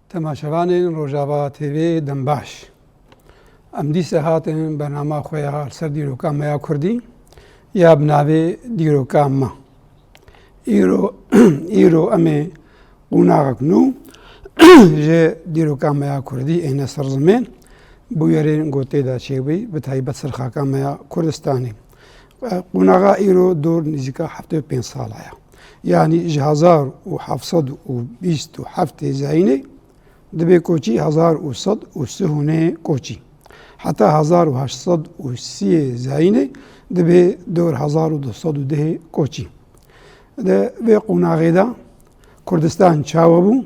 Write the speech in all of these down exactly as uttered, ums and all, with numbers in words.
Temaşevanên Rojava T V dem baş. Em dîse hatin bernama xwe ya li ser dîroka me ya kurdî ya bi navê Dîroka Me. Îro, îro em ê qûnaxek nû ji dîroka me ya kurdî êne ser zimên, bûyerên ku tê de çêbûyî, bi taybet ser xaka me ya Kurdistanê. Qûnaxa îro dor nêzîka heftê û pênc sala ye. Yanî ji hezar û heft sed û bîst û heftê zayînê dibê koçî hezar û sed û sî û nê koçî. Heta hezar û heşt sed û sî zayînê dibê dor hezar û du sed û dehê koçî. Di vê qûnaxê de Kurdistan çawa bû?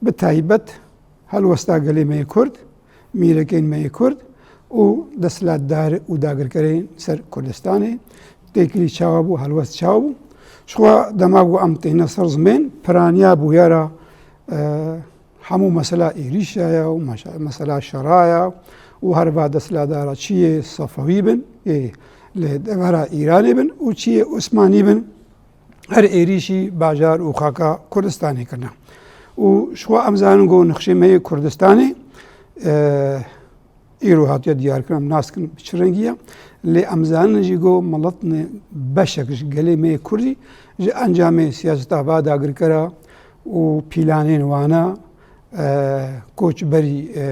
Bi taybet helwesta gelê me yê Kurd, mîrekên me yê Kurd û desthilatdar û dagirkerên ser Kurdistanê têkilî çawa bû, helwest çawa bû. Ji xwe dema ku em têne ser zimên, piraniya bûyera, e, hemû mesela êrîşa ye û meşe-, mesela şera ye û herva desthilatdara çi yê Sefewî bin, yê li devera Îranê bin û çi yê Osmanî bin, her êrîşî bajar û xaka Kurdistanê kirine. Û ji xwe em zanin ku nexşê me yê Kurdistanê, e, îro hatiye diyarkirin, em nas dikin bi çi rengî ye. Lê em zanin jî ku miletine beşek ji gelê me yê Kurdî ji encamê siyaseta va dagirkera û pîlanên wana, e, koçberî, e,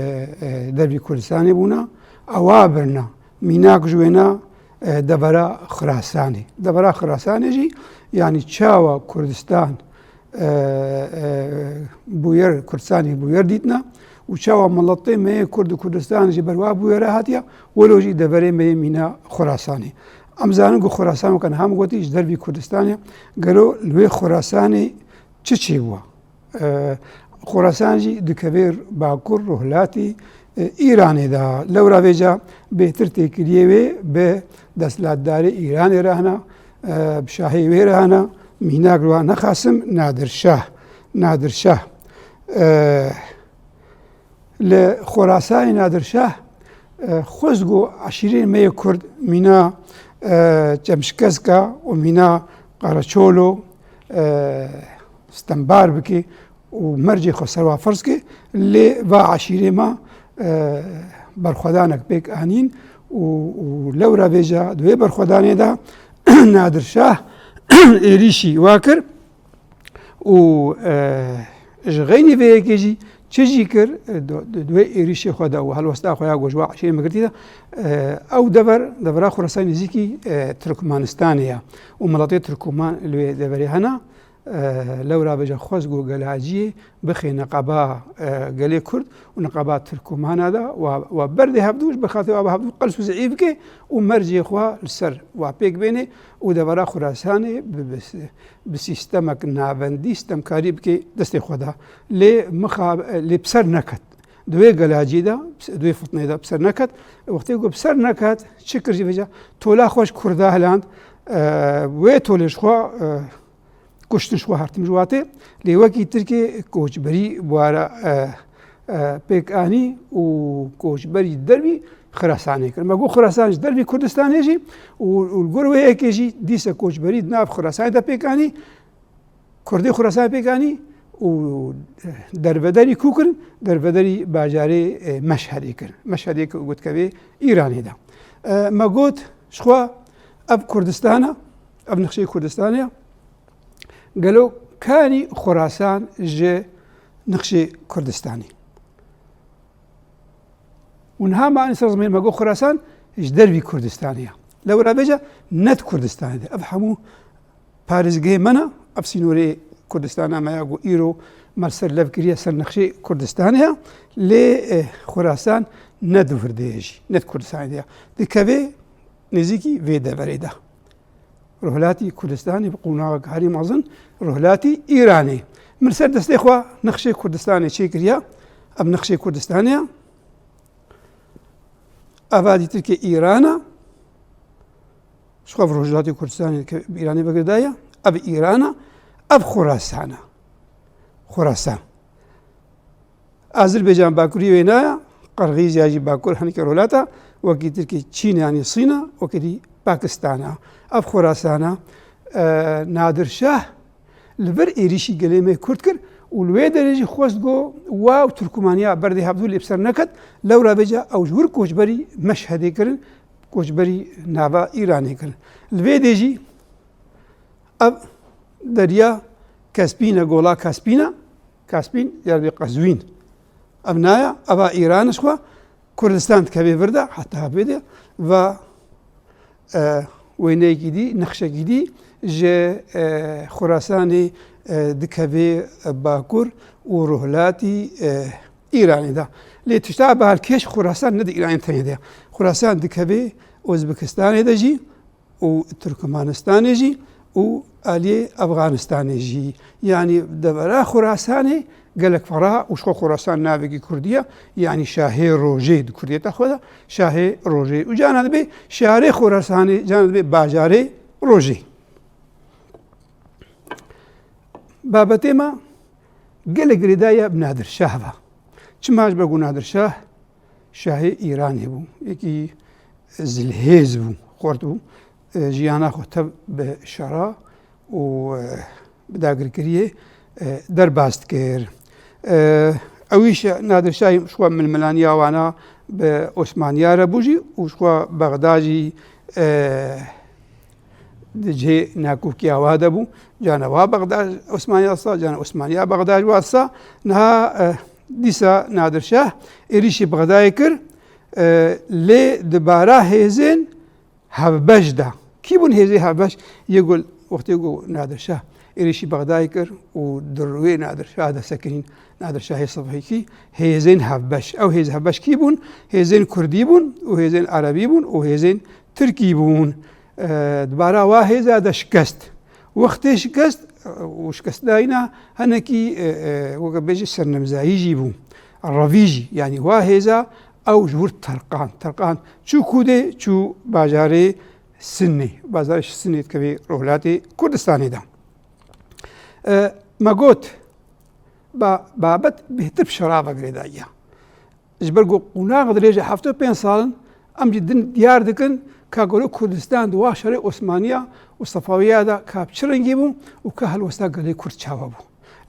e, dervî Kurdistanê bûna, ewa birina. Mînak ji wêna, e, devera Xurasanê. Devera Xurasanê jî, yanî çawa Kurdistan, e, e, bûyer, Kurdistanê bûyer dîtina û çawa miletê me yê Kurd û Kurdistan ji ber wa bûyera hatiye, welo jî deverê me yê mîna Xurasanê. Em zanin ku Xurasan weke niha min gotî ji dervî Kurdistanê, gelo li wê Xurasanê çi çêbûwa? E, Xorasan jî dikeve bakur, rohilatî, e, Îranê de. Lewra vêca bêtir têkiliyê wê bi desthilatdarê Îranê re hene, e, bi şahê wê re hene. Mînak li wan nexasim Nadir Şah. Nadir Şah. E, Li Xorasanê Nadir Şah, e, xwest ku eşîrên me yê Kurd mîna, e, Çemşkezka û mîna Qaraçolo, e, stembar bike û mercê xwe ser wa ferz ke, lê va eşîrê me, e, berxwedanek pêk anîn û, û lewra vêca di wê berxwedanê de Nadir Şah êrîşî wa kir. Û, e, ji xeynî vê yekê jî çi jî kir, e, di, di, di wê êrîşê xwe de û helwesta xwe ya ku ji wa eşîrê me girtî de, e, ew dever, devera Xurasanê nêzîkî, e, Tirkmanistanê ye û miletê Tirkoman li wê deverê hene. E, lewra vêca xwest ku gelaciyê bixe neqeba, e, gelê Kurd û neqeba Tirkomana de wa, wa berdê hevdû, ji bi xatirê wa bi hevdû qels û zeîf bike û mercê xwe li ser wa pêk bêne û devera Xurasanê bi, bi, bi sîstemek navendî stemkarî bike destê xwe de. Lê mixa, lê bi ser neket. Di wê gelacî de, di wê fitnê de bi ser neket. Wextê ku bi ser neket, çi kir jî vêca? Tola xwe ji Kurda hiland, e, wê tolê ji xwe, e, kuştin ji xwe hertim ji watê. Lê wekî Tirkê koçberî buhara, e, e, pêk anî û koçberî dervî Xurasanê kir. Me got Xurasan ji dervî Kurdistanê jî û, û li gor wê yekê jî dîse koçberî di nav Xurasanê de pêk anî, Kurdê Xurasanê pêk anî û dervederî ku kirin, dervederî bajarê, e, Meşhedê kirin. Meşhedê ku got dikeve Îranê de. E, me got, ji xwe ev Kurdistan e, ev nexşê Kurdistanê ye. Gelo kanî Xurasan ji nexşê Kurdistanê? Û niha me anî ser zimên me got Xurasan ji dervî Kurdistanê ye. Lewra vêca ne di Kurdistanê de. Ev hemû parêzgehê me ne, ev sînorê Kurdistana me ya ku îro me li ser lev kiriye ser nexşê Kurdistanê ye. Lê, e, Xurasan ne di vir de ye jî, ne di Kurdistanê de ye. Dikeve nêzîkî vê deverê de. Rojhilatî Kurdistanê bi qonaxek herî mezin, rojhilatî Îranê. Min ser destê xwe nexşê Kurdistanê çêkiriye. Ev nexşê Kurdistanê ye. Eva dîtir ke Îran e. Ji xwe rojhilatî Kurdistanê ke bi Îranê ve girêdaye. Ev Îran e. Ev Xurasan e. Xurasan. Azerbaycan bakurî wê naya, Qirgîzya jî bakur hinekî rojhilat e, wekî Tirkî Çîn e, yanî Sîn e, wekî dî Pakistan e. Ev Xurasan e, e, Nadir Şah li vir êrîşî gelê me Kurd kir Û li wê derê jî xwest go wa û Tirkmaniya berdê hevdû lê bi ser neket, lewra vêca ew ji wir koçberî Meşhedê kirin, koçberî nava Îranê kirin. Li vê dê jî ev derya Kespîn e, gola Kaspîn e, Kaspîn, yer bê Qezwîn. Ev naya, eva Îran e, ji xwe Kurdistan dikeve vir de, heta vê de va, e, wêneyekî dî, nexşekî dî ji, e, Xurasanê, e, dikeve bakur û rojhilatî, e, Îranê de. Lê tişta balkêş Xurasan ne di Îranê tenê de. Xurasan dikeve Ozbekistanê de jî, û Tirkmenistanê jî û aliyê Efxanistanê jî. Yanî devera Xurasanê gelek ferah û ji xwe Xurasan navekî kurdî ye. Yanî şahê rojê di kurdiyeta xwe de şahê rojê. Û cana dibê şarê Xurasanê, cana dibê bajarê rojê. Babetê me gelek girêdayî ye bi Nadir Şah ve. Çima ji ber ku Nadir Şah şahê Îranê bû, yekî zilhêz bû, xort bû, e, jiyana xwe tev bi şera û, e, bi dagirkiriyê, e, derbas dikir. E, ew îş Nadir Şahî ji xwe milmilaniya wana bi Osmaniya re bû jî û ji xwe Bexda jî, e, di cihê nakokîya wa de bû. Cana wa Bexda Osmaniya sa, cana Osmaniya Bexda ji wa sa. Niha, e, dîsa Nadir Şah êrîşî Bexdayê kir, e, lê di bara hêzên hevbeş de. Kî bûn hêzê hevbeş? Yê ku wextê ku Nadir Şah êrîşî Bexdayê kir û di rûyê Nadir Şah de sekinîn, Nadir Şahê Sefîkî, hêzên hevbeş. Ew hêz hevbeş kî bûn? Hêzên Kurdî bûn û hêzên Erebî bûn û hêzên Tirkî bûn. E, di bara wa hêza de şikest. Wextê şikest, e, û şikestdayîna hinekî, e, e, weke bêjî sernemzayî jî bû. Revî jî, yanî wa hêza ew ji wir terqand. Terqand çû kûdê, çû bajarê Sinê. Bajarê Sinê dikevê rojhilatê Kurdistanê de. E, me got, ba-, babet bêhtir bi şera ve girêdayî ye. Ji ber ku qonax dirêj e, hevdeh û pênc sal in, em jî din diyar dikin ka gelo Kurdistan di wa şerê Osmaniya û Sefawiya de ka bi çi rengî bû û ka helwesta gelê Kurd çawa bû.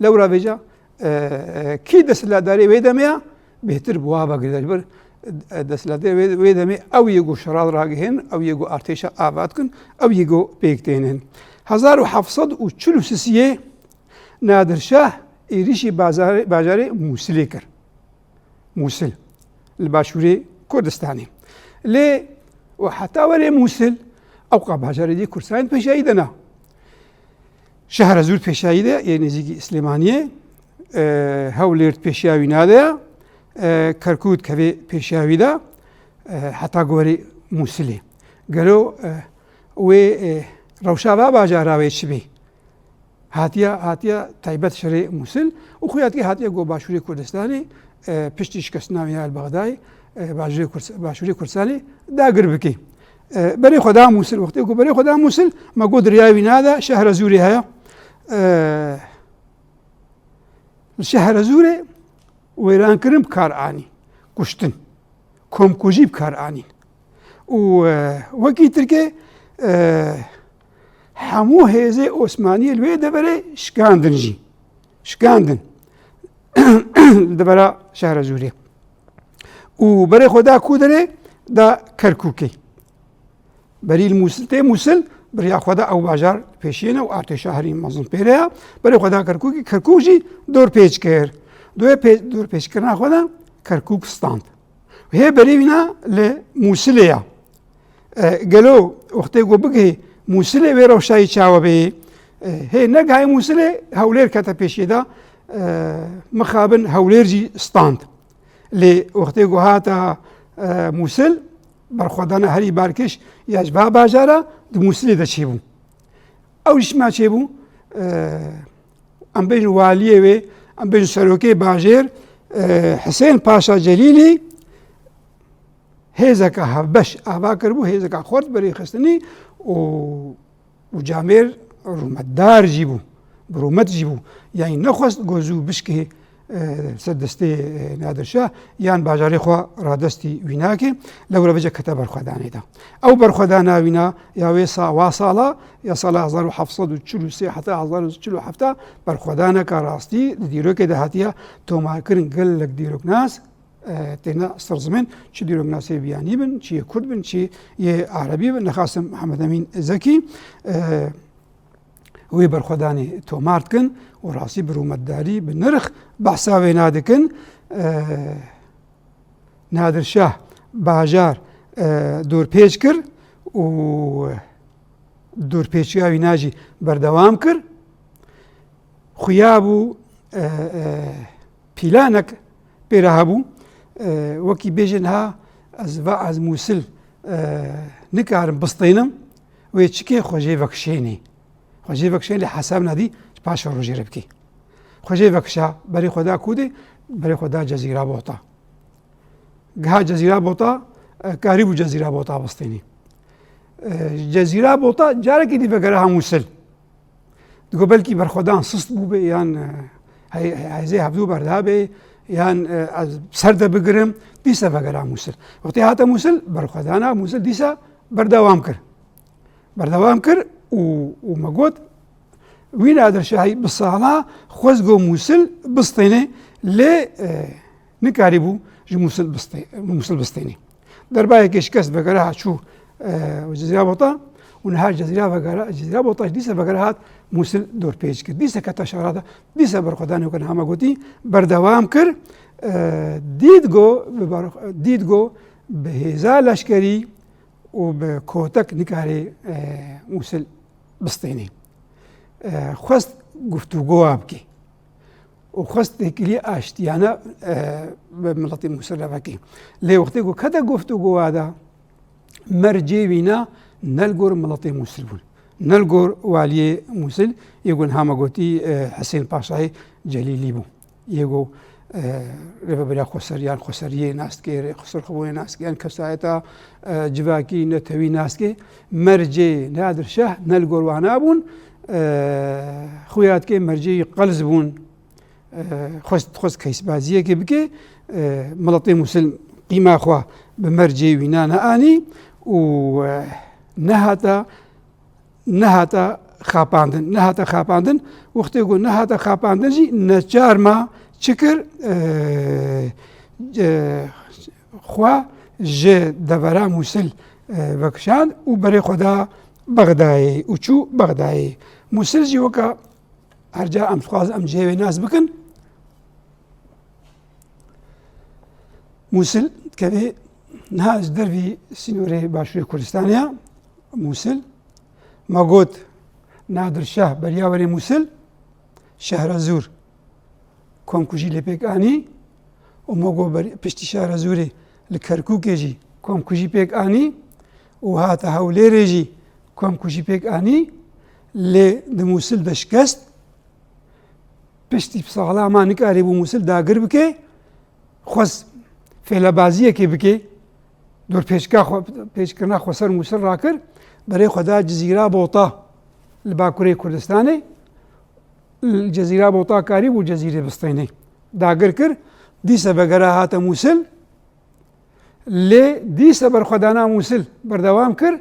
Lewra vêca, e, e, kî desthilatdarê wê demê ya, bêhtir bi wa ve girêdayî. Ji ber, e, desthilatdarê wê, wê demê ew yê ku şera ragihên, ew yê ku artêşa ava dikin, ew yê ku pêk tênin. Hezar û heft sed û çil û sisiyê Nadir Şah êrîşî bazarê, bajarê Mûsilê kir. Mûsil, li başûrê Kurdistanê. Lê û heta were Mûsil, ewqa bajarê dî Kurdistanê di pêşiyayî de ne. Şehrazûr pêşiyayî de yê nêzîkî Silêmaniyê, e, Hewlêr di pêşiya wî nade, e, Kerkûk dikeve pêşiya wî de, e, heta ku were Mûsilê. Gelo, e, wê, e, rewşa va bajara wê çi bê? Hatiye, hatiye taybet şerê Mûsil û xuya dike hatiye go başûrê Kurdistanê, e, piştî şikestina wî ya li Bexdayê, e, başûrê Kurd-, başûrê Kurdistanê dagir bike. E, berê xwe da Mûsil, wextê ku berê xwe da Mûsil, me got rêya wî nade, Şehrazûrê heye. E, li Şehrazûrê wêrankirin bi kar anî, kuştin. Komkujî bi kar anîn. Û, e, wekî Tirkê, e, hemû hêzê Osmaniyê li wê deverê şikandin jî. Şikandin. Li devera Şehrazûrê. Û berê xwe da ku derê? Da Kerkûkê. Berî li Mûsil tê, Mûsil bi riya xwe de ew bajar pêşiyê ne û artêşa herî mezin pê re ya. Berê xwe da Kerkûkê, Kerkûk jî dorpêç kir. Doyê pê-, dorpêçkirina xwe de Kerkûk stand. Hê berê wîna li Mûsilê ya. E, gelo wextê ku bigihê Mûsilê wê rewşayî çawa bê? E, hê negihayê Mûsilê Hewlêr kete pêşiyê de, e, mixabin Hewlêr jî stand. Lê wextê ku hata, e, Mûsil, berxwedana herî balkêş ya ji va bajara di Mûsilê de çêbû. Ew jî çima çêbû? E, em bêjin waliyê wê, em bêjin serokê bajêr, e, Hisên Paşa Celîlî hêzeke hevbeş ava kiribû, hêzeke xurt berê xistinî û û camêr rûmetdar jî bû, bi rûmet jî bû. Yanî nexwest ku zû bişkê, e, ser destê, e, Nadir Şah yan bajarê xwe radestî wî nake, lewra vêca kete berxwedanê de. Ew berxwedana wîna ya wê sa-, wa sala, ya sala hezar û heft sed û çil û sê heta hezar û çil û heft berxwedaneka rastî di dîrokê de hatiye tomarkirin. Gelek dîroknas, e, têne ser zimên, çi dîroknasê biyanî bin, çi yê Kurd bin, çi yê Erebî bin, nexasim Mihemed Emîn Zekî, e, wê berxwedanê tomar dikin û rastî bi rûmetdarî, bi nirx behsa wê nadikin. E, Nadir Şah bajar, e, dorpêç kir û dorpêçiya wîna jî berdewam kir. Xuya bû, e, e, pîlanek pê re hebû. E, wekî bêjin ha ez va ez Mûsil, e, nikarim bistênim, wê çikê xwe jê vekişênê. Xwe jê vekişên lê hesab nadî ji paşa rojê re bikê. Xwe jê vekişa, berê xwe da kûdê, berê xwe da Cezîra Bota. Giha Cezîra Bota, e, karîbû Cezîra Bota bistênî. E, Cezîra Bota carekê dî vegera ha Mûsil. Digo belkî berxwedan sist bûbe yan, e, hey-, hey-, hêzê hevdû berda be yan, e, ez ser de bigirim, dîse vegera Mûsil. Wextê hate Mûsil, berxwedana Mûsil dîse berdewam kir. Berdewam kir û, û me got, wî Nadir Şahî bi sala xwest go Mûsil bistêne, lê, e, nikarîbû ji Mûsil bistê-, Mûsil bistêne. Derbayekê şikest vegere ha çû, e, Cezîra Bota û niha Cezîra vegere, Cezîra Bota jî dîse vegere hat Mûsil dorpêç kir. Dîse kete şara de, dîse berxwedanê wekî niha me gotî berdewam kir. E, dît go, bi ber-, dît go bi hêza leşkerî û bi kotek nikarê, e, Mûsil bistênê. E, xwest guftûgoya bike û xwest têkilî aştiyane, e, bi miletê Mûsil re veke. Lê wextê ku kete guftûgoya de, mercê wîna ne li gor miletê Mûsil bûn. Ne li gor waliyê Mûsil, yê ku niha me gotî, e, Hisên Paşayê Celîlî bû. Yê ku, e, rêveberiya xweser yan xweseriyê nas dike, rê-, xweser xwebûnê nas dike, yan kesayeta, e, civakî, netewî nas dike. Mercê Nadir Şah ne li gor wana bûn, e, xuya dike mercê wî qels bûn, e, xwest, xwest keysbaziyekê bike, e, miletê Mûsil qîma xwe bi mercê wîna neanî û, e, nehata nehate xapandin. Nehate xapandin. Wextê ku nehate xapandin jî neçar ma çi kir? E, e, xwe ji devera Mûsil, e, vekişand û berê xwe da Bexdayê û çû Bexdayê. Mûsil jî weke her ca em dixwazin em cihê wê nas bikin. Mûsil dikeve niha ji dervî sînorê Başûrê Kurdistanê ya. Mûsil, me got, Nadir Şah beriya were Mûsil, Şehrazûr komkujî lê pêk anî û me got ber-, piştî Şehrazûrê li Kerkûkê jî komkujî pêk anî û hate Hewlêrê jî komkujî pêk anî, lê di Mûsil de şikest. Piştî sala ma nikarîbû Mûsil dagir bike, xwest fêlebaziyekê bike, dorpêçka xwe, pêçkirina xweser Mûsil rakir, berê xwe da Cizîra Bota li Bakurê Kurdistanê. Li Cizîra Bota karîbû Cizîrê bistênê. Dagir kir, dîse vegera hate Mûsil, lê dîse berxwedana Mûsil berdewam kir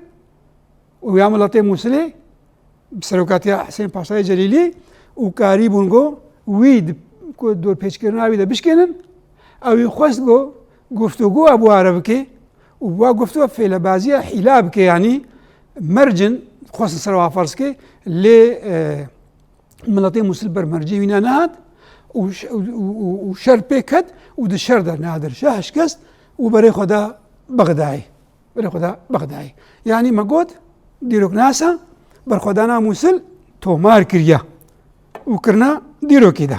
û ya miletê Mûsilê bi serokatiya Hisên Paşayê Celîlî û karîbûn go wî di, ku dorpêçkirina wî de bişkênin, ew ê xwest go guftûgoya bi wa re bike û bi wa guftûgoya fêlebaziya hîla bike, yanî mercin xwestin ser wa ferz ke, lê, e, miletê Mûsil ber mercê wîna nehat û ş-, û, û, û, û şer pê ket û di şer de Nadir Şah şikest û berê xwe da Bexdayê. Berê xwe da Bexdayê. Yanî me got, dîroknasa berxwedana Mûsil tomar kiriye û kirina dîrokê de.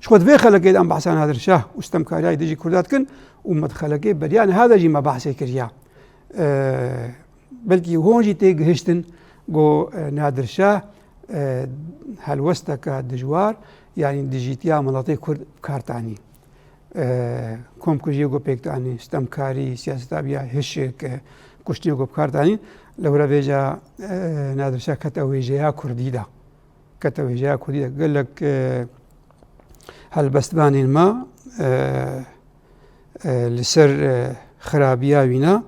Ji xwe di vê xelekê de em behsa Nadir Şah û stemkariya dijî Kurda dikin û me di xelekê beriya niha de jî me behsê kiriya. Eee, belkî hûn jî tê gihiştin ku, e, Nadir Şah, e, helwesteke dijwar, yanî dijîtiya miletê Kurd bi kar tanî. E, komkujiyê ku pêk tanî, stemkarî, siyaseta biya hişk, e, kuştinê ku bi kar tanî, lewre vêca, e, Nadir Şah kete wêjeya Kurdî de. kete wêjeya kurdî de gelek, e, helbestvanên me, e, e, li ser, e, xirabiya wîna,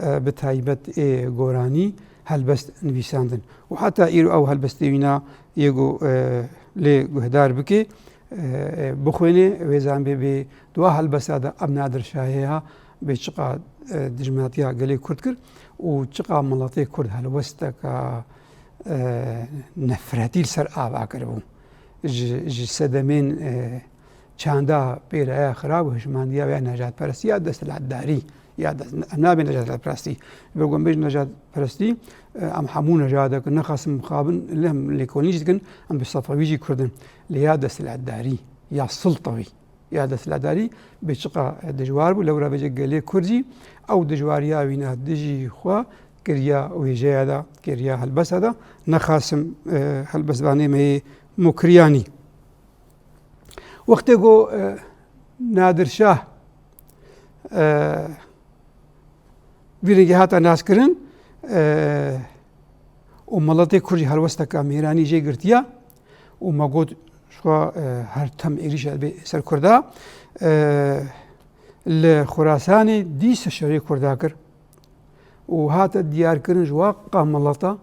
e, bi taybet ê goranî helbest nivîsandin. Û heta îro ew helbestê wîna yê ku, e, lê guhdar bike, e, e, bixwêne, wê zanbê bê dua helbesta de em Nadir Şahê ha bê çiqa, e, dijminatiya gelê Kurd kir û çiqa miletê Kurd helwesteka, e, nefretî li ser ava kiribû. Ji, ji sedemên, e, çanda pêraya xirab û hişmandiya ya nejadperestî ya desthilatdarî, ya dest-, em nabên nejadperestî. Ji ber ku em bêjin nejadperestî, e, em hemû nejadek nexasim mixabin, lê em lêkolîn jî dikin, em bi Sefewî jî Kurd in. Lê ya desthilatdarî, ya siltewî, ya desthilatdarî bê çiqa dijwar bû. Lewra vêce gelê Kurd jî ew dijwariya wîna dijî xwe kiriya wêjeya de, kiriya helbesta de. Nexasim, e, helbestvanê me yê Mukriyanî. Wextê ku, e, Nadir Şah, e, vî rengî hata naskirin, e, û miletê Kurd jî helwesteka mêranî jê girtiya û me got, ji xwe, e, her tim êrîşa bê ser Kurda, e, li Xurasanê dîsa şerê Kurda kir û hate diyarkirin ji wa qa mileta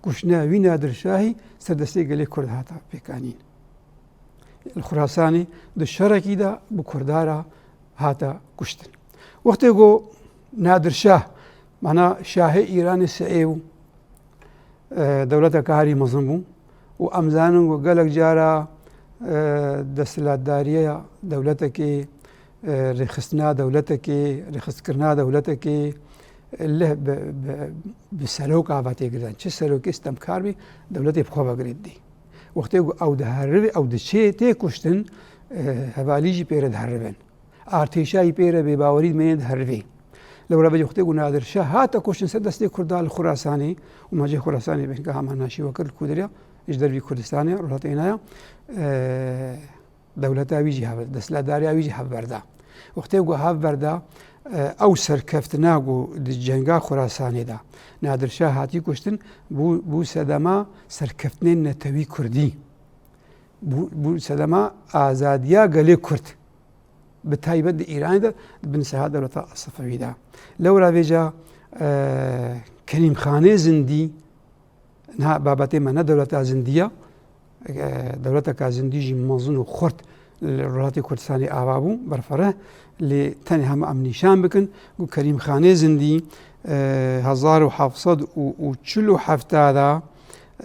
kuştina wî Nadir Şahî ser destê gelê Kurd hata pêkanîn. Li Xurasanê di şerekî de bi Kurda re hate kuştin. Wextê ku Nadir Şah, mana şahê Îranê seyê bû, e, dewleteke herî mezin bû û em zanin ku gelek cara, e, desthilatdariya dewletekê, e, rêxistina dewletekê, rêxistkirina dewletekê, e, leh bi, bi, bi serok ava tê girdan. Çi serokê stemkar bî, dewletê bi xwe ve girê didî. Wextê ku ew diherivê, ew diçê tê kuştin, e, hevalî jî pê re diherivin. Artêşa yî pê re bêbawerî dimêne diherivê. Lewra vêce wextê ku Nadir Şah hate kuştin ser destê Kurda li Xurasanê û mercê Xurasanê bênka hema naşî we kir li Kudiriya, ji dervî Kurdistanê, rojhilata Ênaya, e, dewleta wî jî hev, desthilatdariya wî jî hev berda. Wextê ku hev berda, e, ew serkeftina ku di cenga Xurasanê de Nadir Şah hatî kuştin, bû, bû sedema serkeftinên netewî Kurdî. Bû, bû sedema azadiya gelê Kurd. Bi taybet di Îranê de, di bin seha dewleta Sefewî de. Lewra vêca, e, Kerîmxanê Zindî, niha babetê me ne dewleta Zindî ye, e, dewleteka Zindî jî mezin û xurt li Rojhilatê Kurdistanê ava bû, berfireh, lê tenê hema em nîşan bikin ku Kerîmxanê Zindî, e, hezar û heft sed û çil û heft de,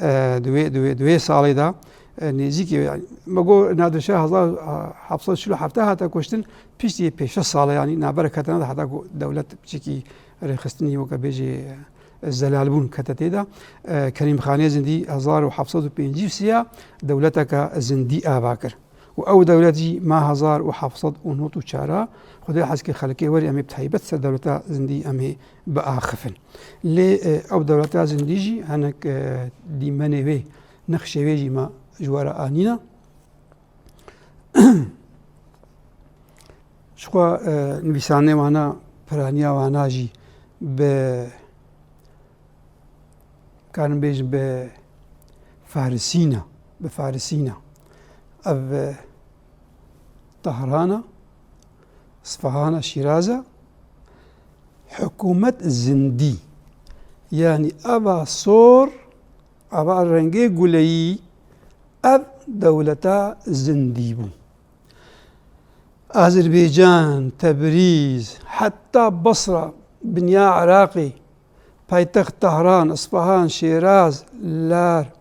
e, di wê, di wê, di wê salê de, e, nêzîkî, yanî, me got Nadir Şah hezar heft sed çil û heft hate kuştin, piştî pênc şeş sale, yanî, navbera ketena de heta ku dewlet piçekî rêxistinî weke bêjî, e, zelalbûn kete tê de. E, Kerîmxanê Zindî hezar û heft sed û pêncî û sê ya dewleteke Zindî ava kir. Û ew dewlet jî ma hezar û heft sed û nod û çar a, Xwedê hez ke xelkê werî em ê bi taybet ser dewleta Zindî em ê biaxifin. Lê, e, ew dewleta Zindî jî hinek, e, dîmenê wê, nexşê wê jî me ji we re anîne. Ji xwe, e, nivîsandinê wana, piraniya wana jî bi, karin bêjin bi farisîna, bi farisîna. Ev, e, Tehrana, Sfahana, Şîraza, hikûmet zindî. Yanî eva sor, eva rengê guleyî, ev dewleta zindî bû. Azerbaycan, Tebrîz, heta Basra, binya Iraqê, paytext Tehran, Isfahan, Şêraz, Lar,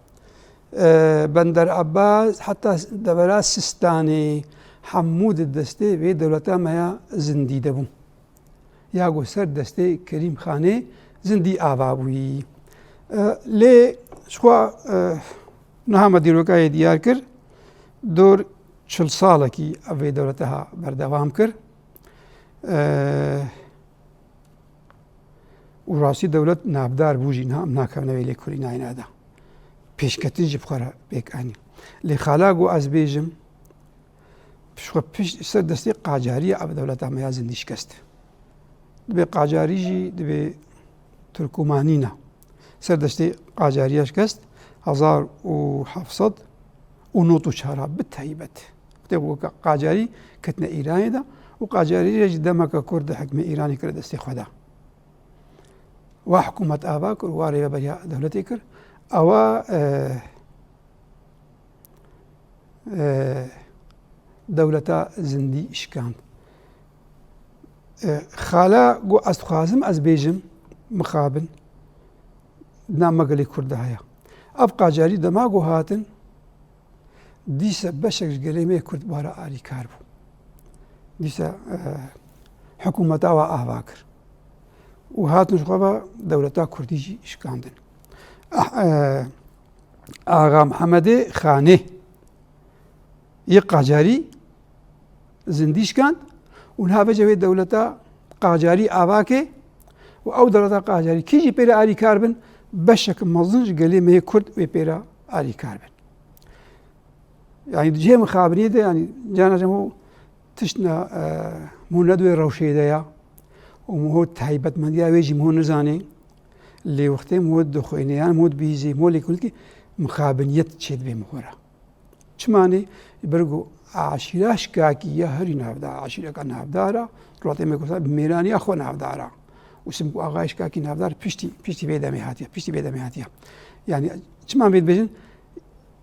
e, Bender Abbas, heta devera Sistanê, hemû di destê vê dewleta me ya zindî de bûn. Ya ku ser destê Kerîm Xanê Zindî ava bûyî. E, lê ji xwe, e, niha me dîrokayê diyar kir, dor çil salekî ev vê dewlete ha berdewam kir. E, û rastî dewlet navdar bû jî, niha em nakevine vê lêkolînayê neda. Pêşketin jî bi xwe re pêk anî. Lê xala ku ez bêjim, Pişt xwe pişt ser destê qacariyê ev dewleta me ya zindî şikest. Dibê qacarî jî, dibê Tirkomanî ne. Ser destê qacariya şikest. hezar û heft sed û nod û çar bi taybet. Wextê ku Qacarî ketine Îranê de û Qacarî jî demeke kurt di hikmê Îranê kire destê xwe de. Wa hikûmet ava kir, wa rêveberiya dewletê kir. Ewa, e, e, dewleta zindî şikand. E, xala got, ez dixwazim ez bêjim, mixabin, di nav me gelê Kurd de heye. Ev Qacarî dema ku hatin, dîsa beşek ji gelê me Kurd wara arîkar bû. Dîsa, e, hikûmeta wa ava kir. Û hatin ji xwe ve dewleta Kurdî jî şikandin. Ah, e, Axa Mihemedê Xanê yê Qacarî zindî şikand û niha vêca wê dewleta Qacarî ava ke û ew dewleta Qacarî kî jî pê re arîkar bin, beşek mezin ji gelê me yê Kurd wê pê re arîkar bin. Yanî di cihê mixabiniyê de, yanî carna carna hû tiştna, e, hû ne di wê rewşê de ya û hû taybetmendiya wê jî hû nizanê. Lê wextê hû dixwîne yan hû dibihîzê, hû lêkolînekî mixabiniyet çêdibe min xwe re. Çima ne? Ji ber ku eşîra Şikakî ya herî navdar, eşîreka navdar a, rewşê me Kurdan bi mêraniya xwe navdar a. Û sim ku axayê Şikakî navdar piştî, piştî vê demê hatiye, piştî vê demê hatiye. Yanî çima vê dibêjin?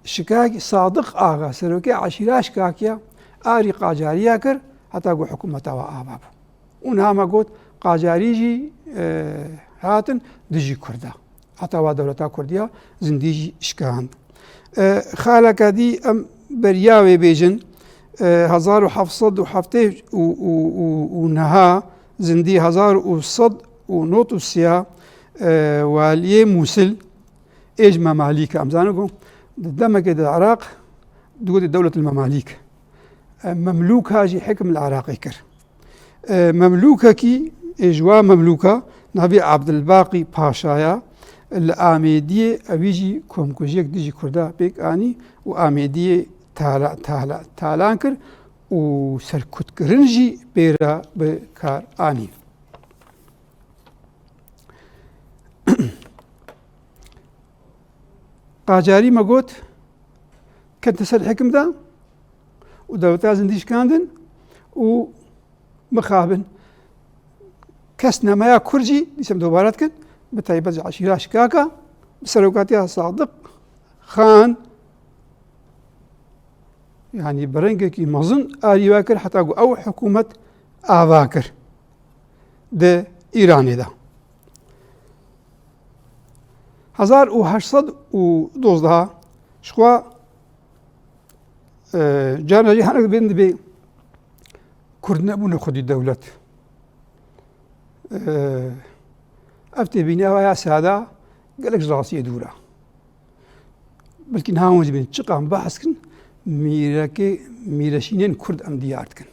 Şikakî, Sadiq Axa, serokê eşîra Şikakiya, arî Qacariya kir, heta ku hikûmeta wa ava bû. Û niha me got, Qacarî jî, e, hatin dijî Kurda. Heta wa dewleta Kurdiya zindî jî şikand. E, xaleke dî em beriya wê bêjin, e, hezar û heft sed û heftê û, û, û, û niha zindî hezar û sed û nod û sê ya, e, waliyê Mûsil, ê ji Memalîk e. Em zanin ku di demekê de Iraq digotin Dewletul Memalîk. E, Memlûka jî hikm li Iraqê kir. E, Memlûkekî, ê ji wa Memlûka navê Abdulbaqî Paşa ya, li Amêdiyê ewî jî komkujiyek dijî Kurda pêk anî û Amêdiyê tala-, tala-, talan kir û serkutkirin jî pê re bi kar anî. Qacarî me got, ketine ser hikm de û dewleta zindî şikandin û mixabin. Kesnameya Kurd jî, dîsa em dubare dikin, bi taybet ji eşîra Şikaka, bi serokatiya Sadiq Xan, yanî bi rengekî mezin arî we kir, heta ku ew hikûmet ava kir di Îranê de. Hezar û heşt sed û dozdeh, ji xwe, e, carna jî hinek bên dibê Kurd nebûne xwedî dewlet. E, ev têbîniya ya sada gelek ji rastiyê dûr e. Belkî niha hûn jî bên çiqan behs kin, mîrekê, mîreşînên Kurd em diyar dikin.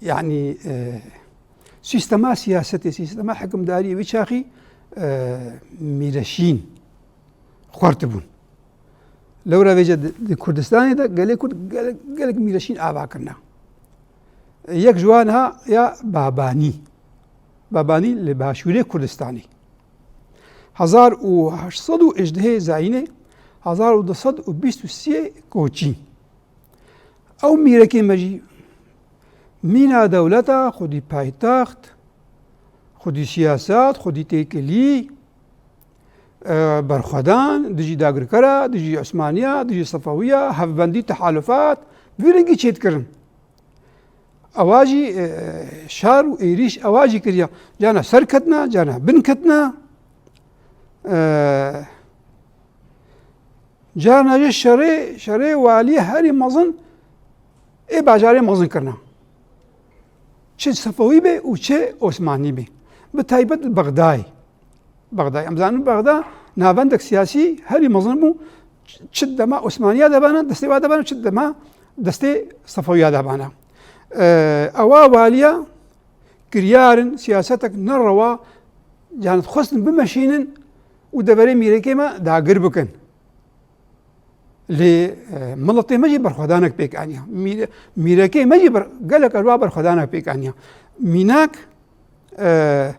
Yanî, e, sîstema siyasetê, sîstema hikimdariyê wî çaxî, e, mîreşîn xwertibûn. Lewra vêce di, di Kurdistanê de gelê Kurd gelek, gelek mîreşîn ava kirine. Yek ji wan ha ya Babanî. Babanî li başûrê Kurdistanê. Hezar û heşt sed û hejdehê zayînê, hezar û du sed û bîst û sê koçî. Ew mîrekê me jî mîna dewleta, xwedî paytext, xwedî siyaset, xwedî têkilî, e, berxwedan, dijî dagirkera, dijî Osmaniya, dijî Sefewiya, hevbendî, tehalufat, vî rengî çêdikirin. Ewa jî, e, şer û êrîş ewa jî kiriya. Carna ser ketina, carna bin ketina. E, carna jî şerê, şerê walî herî mezin ê bajarê mezin kirina. Çi Sefewî be û çi Osmanî be. Bi taybet li Bexdayê. Bexda. Em zanin Bexda navendek siyasî herî mezin bû. Çi dema Osmaniya de bana, destê wa de bana, çi dema destê Sefewiya de bana. Ee, ewa waliya kiryar in siyasetek ne rewa, yani xwestin bimeşînin û deverê mîrekê me dagir bikin. Lê, e, miletê me jî berxwedanek pêk aniya. Mîre-, mîrekê me jî ber-, gelek erwa berxwedanek pêk aniya. Mînak, e,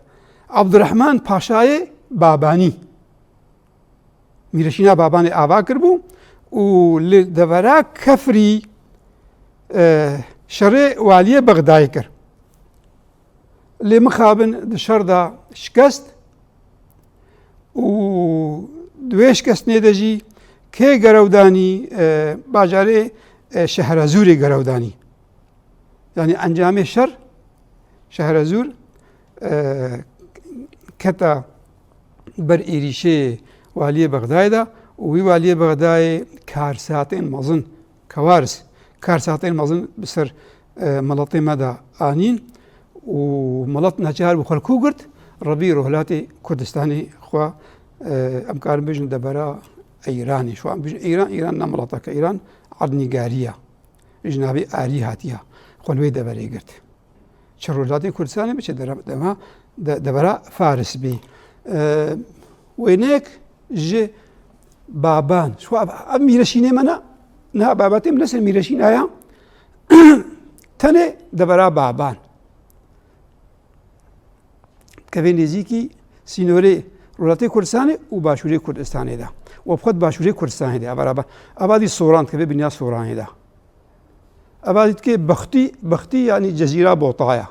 Abdurrahman Paşayê Babanî. Mîreşîna Babanê ava kiribû û li devera Kefrî, e, şerê waliyê Bexdayê kir. Lê mixabin di şer de şikest û di wê şikestinê de jî kê gerewdanî, e, bajarê, e, Şehrezûrê gerewdanî. Yanî encamê şer, Şehrezûr, e, keta ber êrîşê waliyê Bexdayê de û wî waliyê Bexdayê karsatên mezin, kewaris, karsatên mezin bi ser, e, miletê me de anîn û milet neçar bû xwe li ku girt, revî rojhilatê Kurdistanê xwe, e, em karin bêjin devera Îranê. Şu an bêjin Îran, Îran ne mileteke, Îran erdnîgarî ye. Ji navê Arî hatiye. Xwe li wê deverê girt. Çi Rojhilatê Kurdistanê be, çi dere-, dema de-, devera Faris bî. E, wêneyek ji Baban. Şu ev, ev mîreşînê me ne, niha babetê min ne ser mîreşîna ya. Tenê devera Baban. Kevê nêzîkî sînorê Rojhilatê Kurdistanê û Başûrê Kurdistanê de. Û bi xwe di Başûrê Kurdistanê de, ava, ava, ava dî Soran dikeve binya Soranê de. Ava dî dikê Bextî, Bextî yanî Cezîra Bota ye.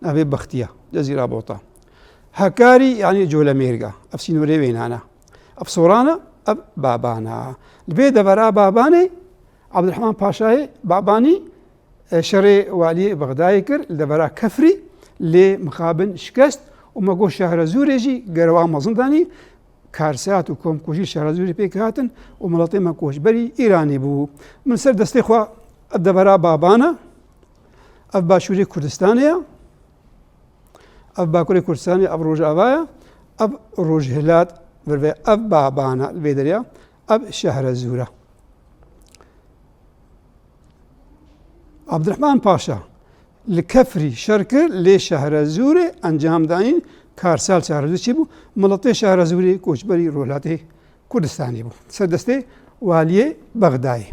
Navê Bextî ye, Cezîra Bota. Hekarî yanî Colemêrg e. Ev sînorê wênan e. Ev Soran e, ev Baban e. Li vê devera Babanê Abdurrahman Paşayê Babanî e, şerê waliyê Bexdayê kir li devera Kefrî, lê mixabin şikest û me got Şehrezûrê jî gerewa mezin danî, karsat û komkujî Şehrezûrê pêk hatin û miletê me koçberî Îranê bû. Min ser destê xwe ev devera Baban e, ev Başûrê Kurdistanê ye, ev Bakurê Kurdistanê, ev Rojava ye, ev Rojhilat vir ve, ev Baban e li vê derê ye, ev Şehrezûr e. Abdurrahman Paşa li Kefrî şer kir, lê Şehrezûrê encam dayîn, karsal Şehrezûr çi bû? Miletê Şehrezûrê koçberî Rojhilatê Kurdistanê bû. Ser destê waliyê Bexdayê.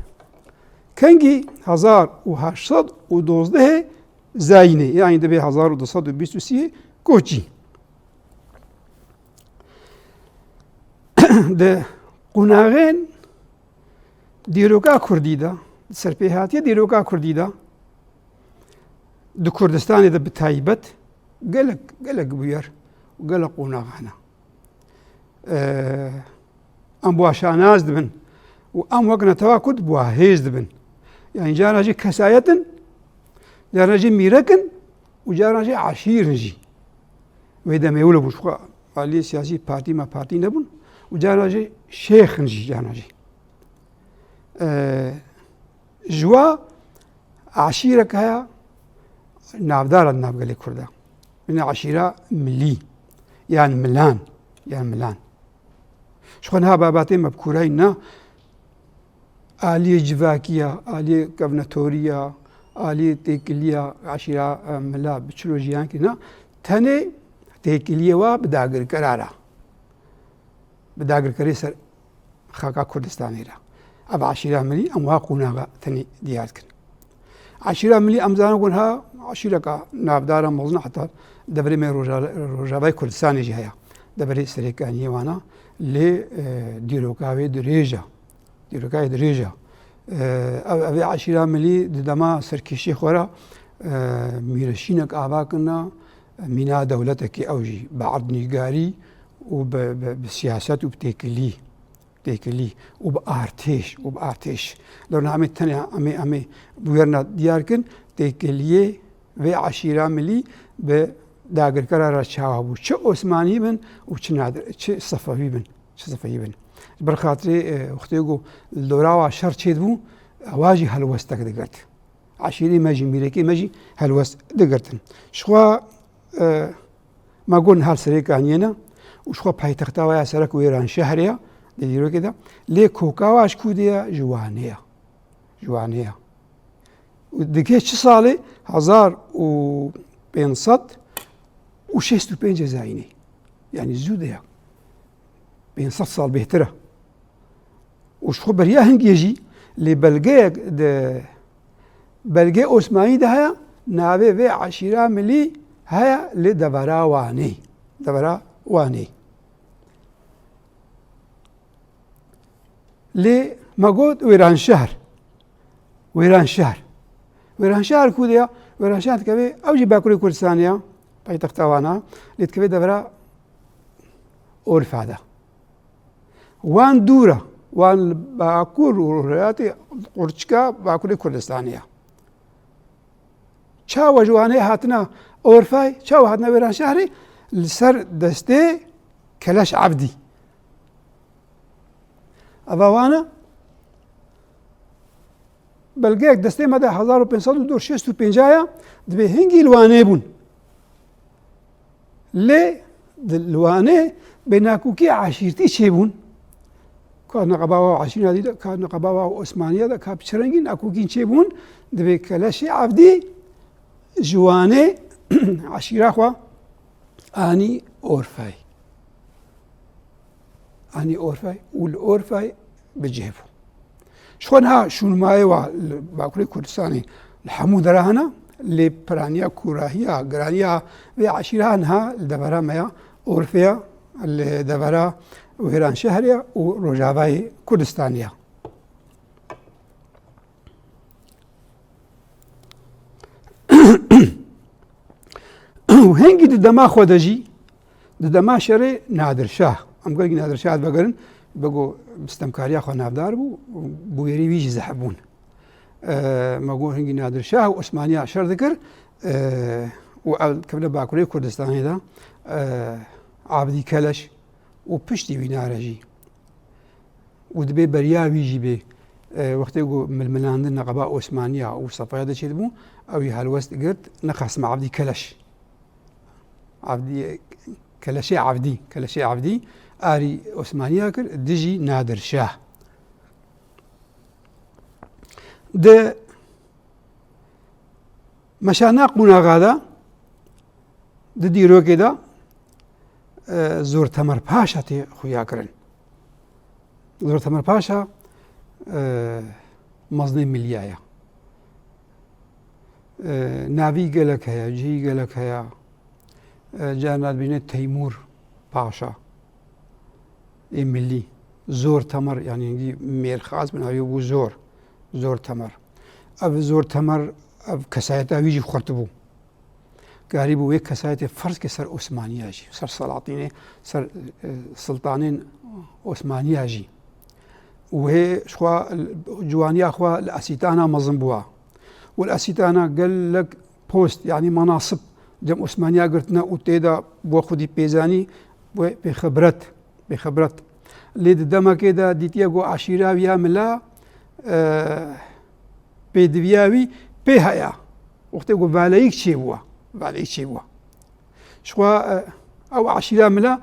Kengî hezar û heşt sed û dozdehê zayînê, yanî divê hezar û du sed û bîst û sê koçî. Di qonaxên dîroka Kurdî de, di serpêhatiya dîroka Kurdî de, di Kurdistanê de bi taybet gelek, gelek bûyer û gelek qonax hene. Ee, em bi wa şanaz dibin û em wek netewa Kurd bi wa hêz dibin. Yanî cara jî kesayet in, cara jî mîrek in û cara jî eşîr in jî. Wê demê wilo bû, ji xwe aliyê siyasî partî me partî nebûn û cara jî şêx in jî, cara jî. Ee, ji wa eşîrek heye navdar e di nav gelê Kurda. Bine eşîra milî, yan milan, yan milan. Ji xwe niha babatê me bi kûrayî na, aliyê civakî ya, aliyê kevnetorî ya, aliyê têkilî ya, eşîra, e, mila bi çilo jiyan kirina, tenê têkiliyê wa bi dagirkera re. Bi dagirkerê ser xaka Kurdistanê re. Ev eşîra milî em wa qonaxa tenê diyar dikin. Eşîra milî em zanin ku niha eşîreka navdar e, mezin e, heta deverê me Roja-, Rojavayê Kurdistanê jî heye. Deverê Serêkaniyê wana lê, e, dîroka wê dirêj e. Dîroka wê dirêj e. E, ev, ev ê eşîra milî di dema serkêşî xwe re, e, mîreşînek ava kirina, mîna dewletekê ew jî bi erdnîgarî û bi, bi, bi siyaset û bi têkilî. Têkilî û bi artêş, û bi artêş. Lewna em ê tenê, em ê, em ê bûyerna diyar kin, têkiliyê vê eşîra milî bi dagirkera re çawa bû. Çi Osmanî bin û çi Nadir, çi Sefewî bin, çi Sefewî bin. Ji ber xatirê, e, wextê ku li dora wa şer çêdibû, wa jî helwestek digirt. Eşîrê me jî, mîrekê me jî helwest digirtin. Ji xwe, e, me got niha li Serêkaniyê ne û ji xwe paytexta we ya serek Wêranşehrê ya, di dîrokê de. Lê koka wa ji ku de ya? Ji Wanê ya. Ji Wanê ya. Û digê çi salê? Hezar û pênc sed û şêst û pêncê zayînê. Yanî zû de ya. Pênc sed sal bêhtir e. Û ji xwe beriya hingê jî lê belgeyek di belgê Osmanî de heye, navê vê eşîra milî heye li devera Wanê. Devera Wanê. Lê me got Wêranşehr. Wêranşehr. Wêranşehr ku de ya? Wêranşehr dikeve, ew jî Bakurê Kurdistanê ya, paytexta wan a, lê dikeve devera Orfa de. Wan dûr e, wan li Bakur û rêhatê qurçika Bakurê Kurdistanê ye. Çawa ji Wanê hatina Orfay, çawa hatina Wêranşehrê? Li ser destê Keleş Evdî. Eva wan e. Belgeyek destê me de hezar û pênc sed û şêst û pênc ya, dibê hingî li Wanê bûn. Lê di, li Wanê bê nakokî eşîrtî çêbûn. Ka neqeba wa eşîra dî de, ka neqeba wa Osmaniya de, ka bi çi rengî nakokîn çêbûn, dibê Keleşê Evdî ji Wanê eşîra xwe anî Orfay. Anî Orfay û li Orfay bi cih bû. Ji xwe niha şûnmayê wa li Bakurê Kurdistanê li hemû dera hene, lê piraniya, kûrahiya, giraniya vê eşîra niha li devera me ya Orfê ya, li devera Wêranşehrê ya û Rojavayê Kurdistanê ya. Û hingî di dema xwe de jî, di dema şerê Nadir Şah, em gelkî Nadir Şah vegerin, bego bi stemkariya xwe navdar bû, bûyerî wî jî zehf bûn. E, me got hingî Nadir Şah û Osmaniya şer dikir, e, û ew kevne Bakurê Kurdistanê de, e, Abdî Keleş û piştî wî nare jî. Û dibê beriya wî jî bê, e, wextê ku milmilandin neqeba Osmaniya û Sefaya de çêdibû, ew jî helwest girt, ne Qasim Evdî Keleş. Evdî, Keleşê Evdî, Keleşê Evdî arî Osmaniya kir, dijî Nadir Şah. Di meşana qonaxa de, di dîrokê de, e, Zor Temer Paşa tê xuya kirin. Zor Temer Paşa, e, mezinê miliya ye. E, navî gelek heye, cihî gelek heye. E, carna dibêjne Teymûr Paşa ê milî. Zor Temer, yanî hingî mêrxas bi navê bû Zor. Zor Temer. Ev Zor Temer, ev kesayeta wî jî xurt bû. Karîbû wê kesayetê ferz ke ser Osmaniya jî, ser Selatînê, ser, e, Siltanên Osmaniya jî. Û wê ji xwe, ciwaniya xwe li Esîtana mezin bûa. Û li Esîtana gelek post, yanî menasib cem Osmaniya girtine û tê de bo xwedî pêzanî, wê pêxibret, pêxibret. Lê di demekê de dîtiye ku eşîra wî ya mila, e, pêdiviya wî pê heye. Wextê ku valeyîk çêbûwa, valeyîk çêbûwa. Ji xwe, e, ew eşîra mila,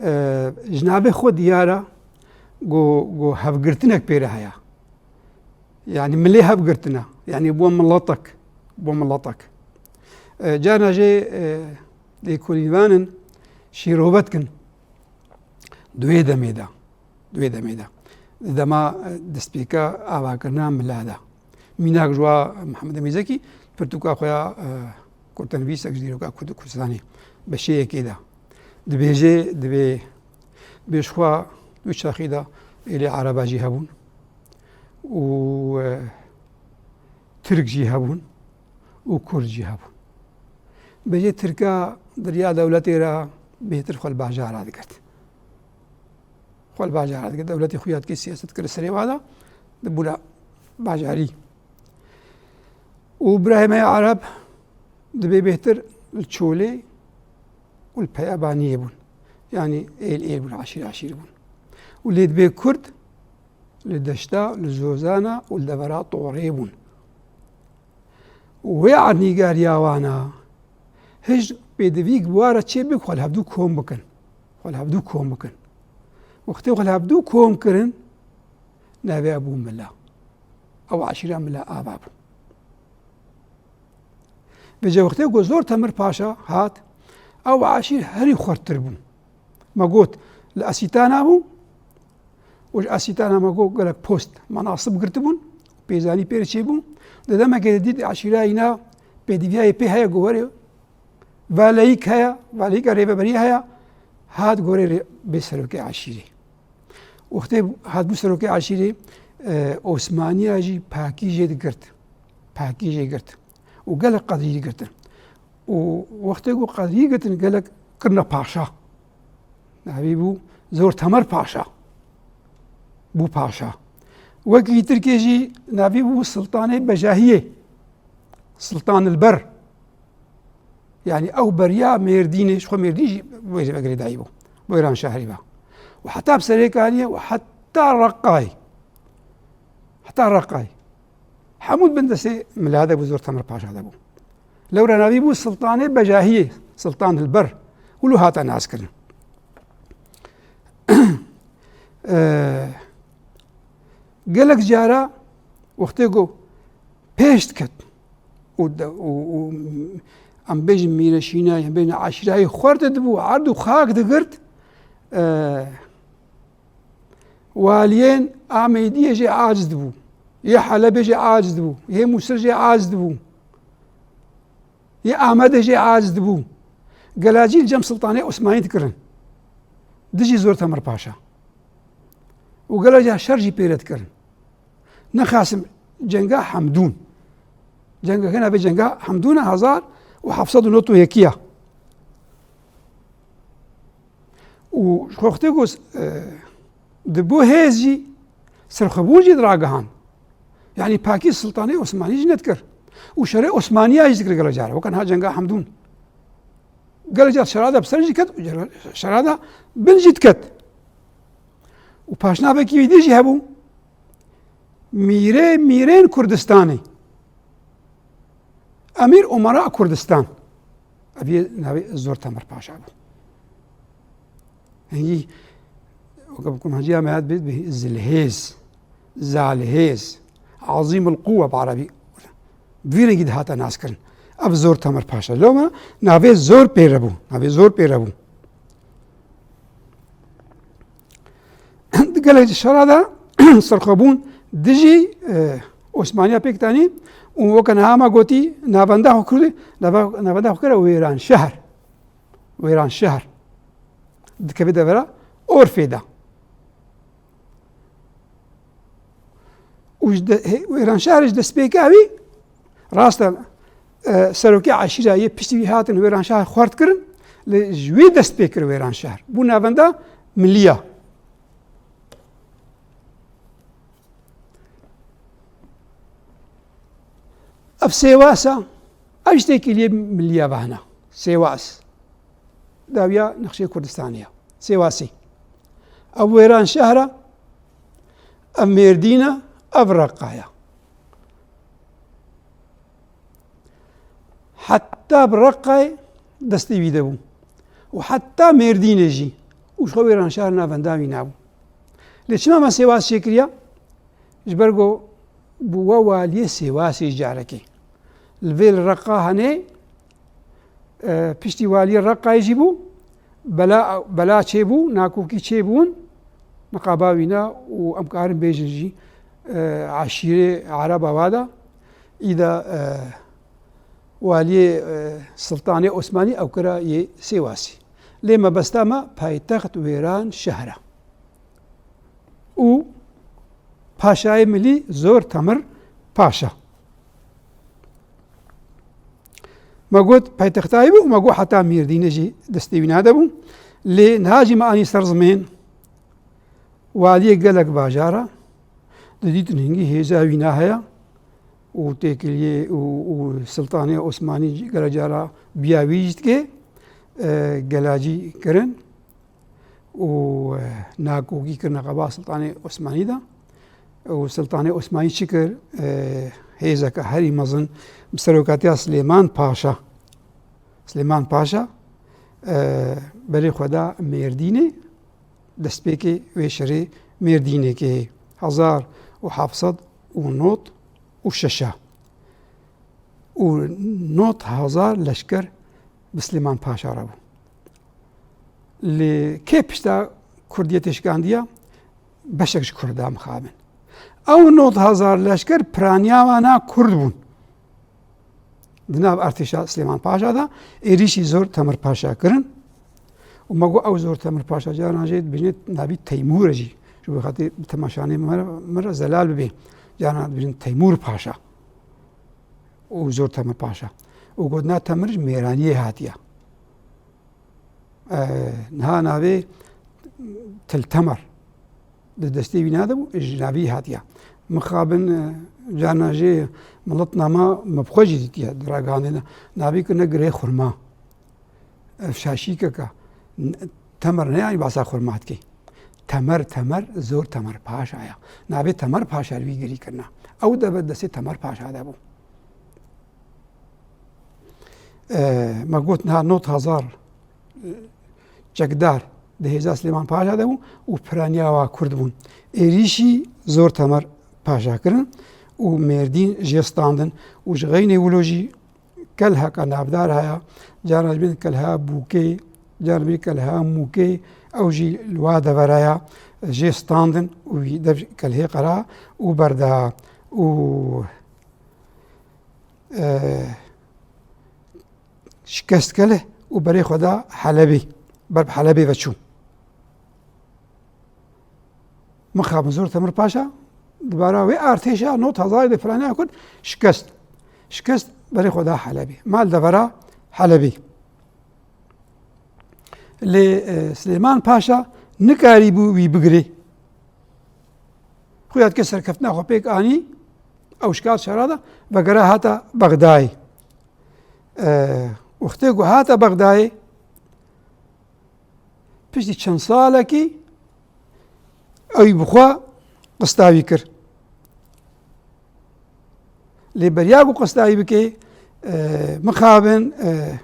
e, ji navê xwe diyar e ku, ku hevgirtinek pê re heye. Yanî milê hevgirtine. Yanî bû miletek, bû miletek. E, carna jê, e, lêkolînvanin şîrove dikin. Di wê demê de. Di wê demê de. Di dema, e, destpêka avakirina mila de. Mînak ji wa Mihemed Emîn Zekî pirtûka xwe ya, e, kurtenivîsek ji dîroka Kurd û Kurdistanê beşê yekê de. Dibêje, dibê, dibê ji xwe wî çaxî de êlê Ereba jî hebûn û, e, Tirk jî hebûn û Kurd jî hebûn. Bêje Tirka di riya dewletê re bêhtir xwe li bajara digirt. Xwe li bajara dike. Dewletê xwe ya dike siyaset kir serê wa da, di bûra bajarî. Û birayê me ya Ereb dibê bêhtir li çolê û li peyabaniyê bûn. Yanî êl êl bûn, eşîr eşîr bûn. Û lê dibê Kurd li deşta, li zozana û li devera torê bûn. Wê ernîgariya wana hij pêdivîk bi wa re çê bik xwe li hevdû kom bikin. Xwe li hevdû kom bikin. Wextê xwe li hevdû kom kirin, navê bû Mila. Ew eşîra Mila Ava bû. Vêca wextê ku Zor Temir Paşa hat, ew eşîr herî xurttir bû. Me got, li Esîtana bû, û ji Esîtana me got gelek post, menasib girtibûn, pêzanî pê re çêbû. Di demekê de dît eşîra îna pêdiviyayê pê heye, ku werê valeyîk heye, valeyîka rêveberî heye, hat gorê rê-, bê serokê eşîrê. Wextê hatibû serokê eşîrê, e, Osmaniya jî pakî jê digirt. Pakî jê girt. Û gelek qedrî girtin. Û wextê ku qedrî girtin, gelek kirine paşa. Navî bû Zor Temer Paşa. Bû paşa. Wekî Tirkê jî navî bû Siltanê Bejahiyê. Siltan il Ber. Yani ew beriya Mêrdînê, ji xwe Mêrdîn jî wê girêdayî bû. Wêranşehrî ve. Û heta bi serê kariye û heta Reqayê. Heta Reqayê. Hemû bin destê mila de bû, Zor Temer Paşa de bû. Lewra navî bû Siltanê Bejahiyê, Siltan il Ber. Û lu hate naskirin. Eee, gelek cara wextê ku pêş diket û de, û, û em bêjin mîreşîna, em bêjin eşîrayê xwar didibû, erd û xak digirt, eee, waliyên Amêdiyê jê aciz dibû, yê Helebê jê aciz dibû, yê Mûsil jê aciz dibû, yê Amedê jê aciz dibû. Gelacî li cem Siltanê Osmanî dikirin. Dijî Zor Temer Paşa. Û gelek car şer jî pê re dikirin. Nexasim cenga Hemdûn. Cengeke navê cenga Hemdûn e, hezar û heft sed û nod û yekî ya. Û ji xwe wextê ku, e, di bo hêz jî serxwebûn jî diragihan. Yanî pakî Siltanê Osmanî jî nedikir. Û şerê Osmaniya jî dikir gelek caran. Weke niha cenga Hemdûn. Gelek car şera de bi ser jî ket, û şera de bin jî diket. Û paşnavekî wî dî jî hebû. Mîrê mîrên Kurdistanê. Emîr Umera Kurdistan. Ev yê navê Zor Temer Paşa bû. Hingî, weke bi kurmanciya me hat bêt, bi zilhêz, zalhêz, azîmul quwwe bi erebî. Bi vî rengî dihate naskirin. Ev Zor Temer Paşa. Loma navê Zor pê re bû. Navê Zor pê re bû. Di gelek şera de serxwebûn dijî, e, Osmaniya pêk danî û weke niha me gotî navenda xwe kir, nave-, navenda xwe kire Wêranşehr. Wêranşehr. Dikeve devera Orfê de. Û ji de-, he-, Wêranşehrê ji destpêka wî, rast e, e, serokê eşîra yê piştî wî hatin Wêranşehr xwar dikirin, lê ji wî dest pê kir Wêranşehr. Bû navenda milî ya. Ev Sêwas e, ev ji têkiliyê milî ya vehna. Sêwas. Dawiya nexşê Kurdistanê ya. Sêwasî. Ev Wêranşehr e, ev Mêrdîn e, ev Reqa ye. Heta bi Reqayê destê wî de bû. Û heta Mêrdînê jî. Û ji xwe Wêranşehr navenda wî nabû. Lê çima me Sêwas çêkiriya? Ji ber ku bû we waliyê Sêwasê carekê. Li vê li Reqa henê, e, piştî waliyê Reqayê jî bû, bela, bela çêbû, nakokî çêbûn, miqaba wîna û em karin bêjin jî, e, eşîrê Ereba wa da, îda, e, waliyê, e, Siltanê Osmanî ew kira yê Sêwasî. Lê mebesta me paytext Wêranşehr e. Û paşayê milî Zor Temir Paşa. Me got paytexta wî bû û me got heta Mêrdînê jî destê wî nade bû. Lê niha jî me anî ser zimên waliyê gelek bajara. Didîtin hingî hêza wîna heye û têkiliyê û, û Siltanê Osmanî gelek cara biya wî jî dike, e, gelacî kirin. û, e, nakokî kirine qeba Siltanê Osmanî de. Û Siltanê Osmanî çi kir? E, hêzeke herî mezin bi serokatiya Silêman Paşa. Silêman Paşa, e, berê xwe da Mêrdînê, destpêkê wê şerê Mêrdînê kê hezar û heft sed û nod û şeş a. Û nod hezar leşker bi Silêman Paşa re bû. Lê kê pişta Kurdiyetê şikandiya? Beşek ji Kurda mixabin. Ew nod hezar leşker piraniya wana Kurd bûn. Di nav artêşa Silêman Paşa de êrîşî Zor Temir Paşa kirin. Û me got ew Zor Temir Paşa caran jê dibêjinê navî Teymûr e jî. Ji bo xatir bi temaşanê me re, me re zelal bibe. Carna dibêjin Teymûr Paşa û Zor Temir Paşa. Û got, na Temir ji Mêraniyê hatiye. E, niha navê Til Temer di destê wî nadibû, ji navî hatiye. Mixabin, e, carna jê milet nama me bi xwe jî dîtiye di ragihandê de. Navê kirine Girê Xurma. Ev şaşîkek e. N-, Temer ne, yanî basa xurma dike. Temer, Temer, Zor Temir Paşa ya. Navê Temir Paşa li wî girî kirina. Ew deve destê Temir Paşa de bû. E, me got niha nod hezar, e, çekdar di hêza Silêman Paşa de bûn û piraniya wa Kurd bûn. Êrîşî Zor Temir Paşa kirin û Mêrdîn jê standin û ji xeynê wilo jî kelheka navdar haya, carna dibên kelha Bûkê, carna dibên kelha Mûkê, ew jî li wa devera ya, jê standin û wî dev kelhê qera û berda û, e, şikest kele û berê xwe da Helebê, ber bi Helebê ve çû. Mixabin Zor Temir Paşa, di bara wê artêşa nod hezarê de piraniya Kurd şikest. Şikest berê xwe da Helebê. Ma li devera Helebê. Lê, e, Silêman Paşa nikarîbû wî bigirê. Xuya dike serkeftina xwe pêk anî, ew şikar şera da, vegera hata Bexdayê. E, wextê ku hata Bexdayê, piştî çend salekî ew bi xwe qistawî kir. Lê beriya ku qistawî bike, e, mixabin, e,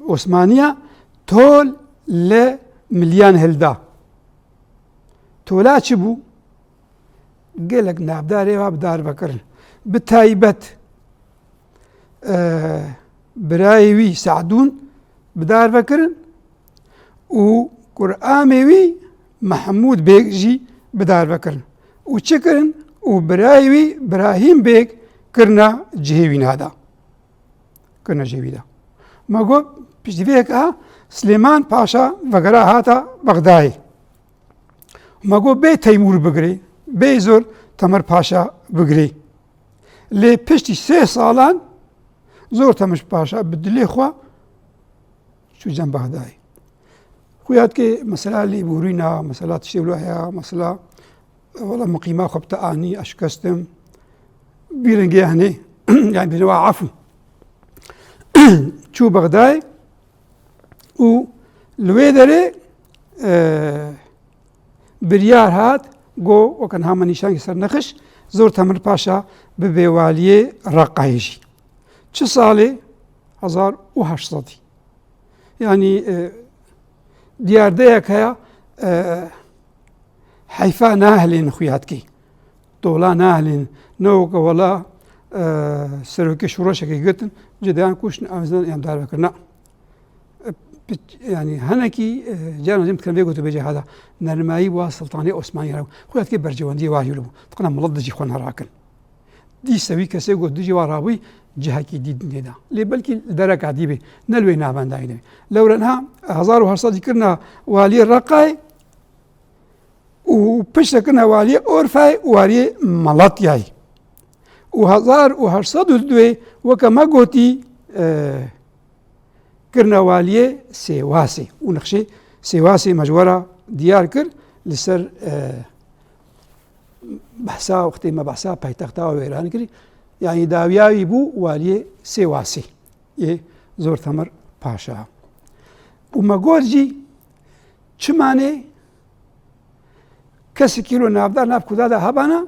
Osmaniya tol li miliyan hilda. Tola çi bû? Gelek navdarê wa bi dar vekirin. Bi taybet, e, birayê wî Se'dûn bi dar vekirin û kuramê wî Mehmûd Bêg jî bi dar vekirin. Û çi kirin? Û birayê wî Birahîm Bêg kirina cihê wîna da. Kirina cihê wî da. Me got, piştî vê yeka Silêman Paşa vegera hata Bexdayê. Me got bê Teymûr bigirê, bê Zor Temir Paşa bigirê. Lê piştî sê salan Zor Temir Paşa bi dilê xwe çû cem Bexdayê. Xuya dike mesela lêborîna, mesela tiştê wilo heye, mesela, wela miqîma xwe bi te anî, ez şikestim. Bîringê henê, yani bîrê wa efû. Çû Bexdayê û li wê derê, e, biryar hat, got, weke niha me nîşan kir ser nexş, Zor Temir Paşa bibe waliyê Reqayê jî. Çi salê? Hezar û heşt sedî. Yani, e, diyardeyek heye, e, heyfa nahilên xuya dikê. Tola nahilên, ne weke wela, e, serokê şoreşekê girtin, cideyan kuştin, em zan em darve kirina. E, piç-, yani, hinekî, e, caran jî em dikirin vê gotûbêjê hada. Nermayî wa Siltanê Osmanî re. Xuya dikê berjewendiyê wa hîl bû. Diqina milet dijî xwe nerakin. Dîse wî kesê ku dijî wa rabûyî cihekî dî nêda. Lê belkî li dereka dî bê, ne li wê navendayî de bê. Lewre niha hezar û heşt sedî kirina waliyê Reqayê û piştre kirina waliyê Orfayê û waliyê Malatyayê. Û hezar û heşt sed û duê weke me gotî, e, kirina waliyê Sêwasê û nexşê Sêwasê me ji we re diyar kir li ser, e, behsa, wextê me behsa paytexta wêran kirî, yanî dawiya wî bû waliyê Sêwasê yê Zor Temir Paşa. Û me got jî çimanê kesekî lo navdar nav Kurda de hebana,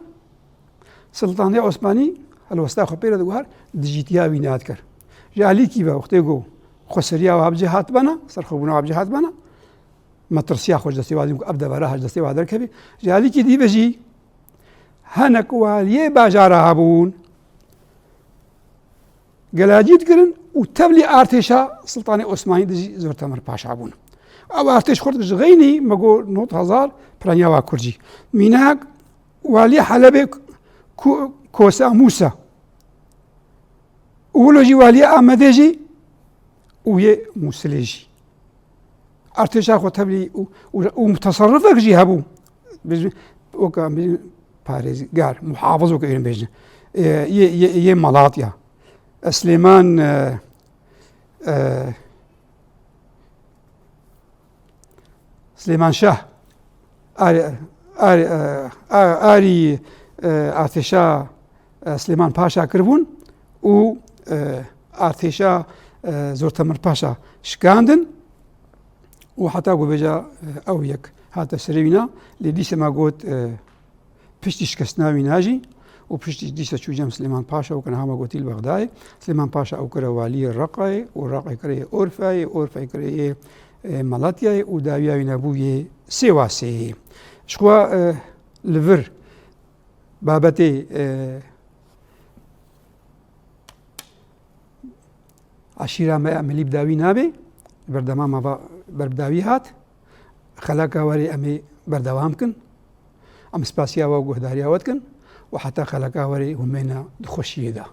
Siltanê Osmanî helwesta xwe pê re diguhar, dijîtiya wî niyad kir. Ji alîkî ve wextê ku xweseriya wa bi cih hatibana, serxwebûna wa bi cih hatibana, metirsiya xwe ji destê wa dî ku ev devera ji destê wa derkevî. Ji alîkî dî ve jî hinek waliyê bajara hebûn. Gelacî dikirin û tevlî artêşa Siltanê Osmanî dijî Zor Temir Paşa bûn. Ew artêş xurt ji xeynî me got nod hezar piraniya wa Kurd jî. Mînak waliyê Helebê Ku-, Kosa Mûsa. Û wilo jî waliyê Amedê jî û yê Mûsilê jî. artêşa xwe tevlî û, û, û muteserrifek jî hebû. Biz, weka, biz parêzgar, muhafiz weka êrin bêjin. E, yê, yê, yê Malatya. E, Slêman, e, e, Slêman Şah, arê, arê, e, a-, arî, e, artêşa, e, Slêman Paşa kiribûn û, e, artêşa, e, Zortemir Paşa şikandin û heta ku bêja, e, ew yek hate serê wîna, lê dîse me got, e, piştî şikestina wîna jî û piştî dîsa çû cem Silêman Paşa û kena hema gotî li Bexdayê. Silêman Paşa ew kire waliyê Reqayê û Reqayê kire yê Orfayê, Orfayê kire yê, e, Malatyayê û dawiya wîna bû yê Sêwasê. Ji xwe, e, li vir babetê, e, Eşîra me ya milî bi dawî nabe, berdema me va ber bi dawî hat. Xeleka werê em ê berdewam kin. Em spasiya we û guhdariya we dikin û heta xeleka werê hûn mêne di xweşiyê de.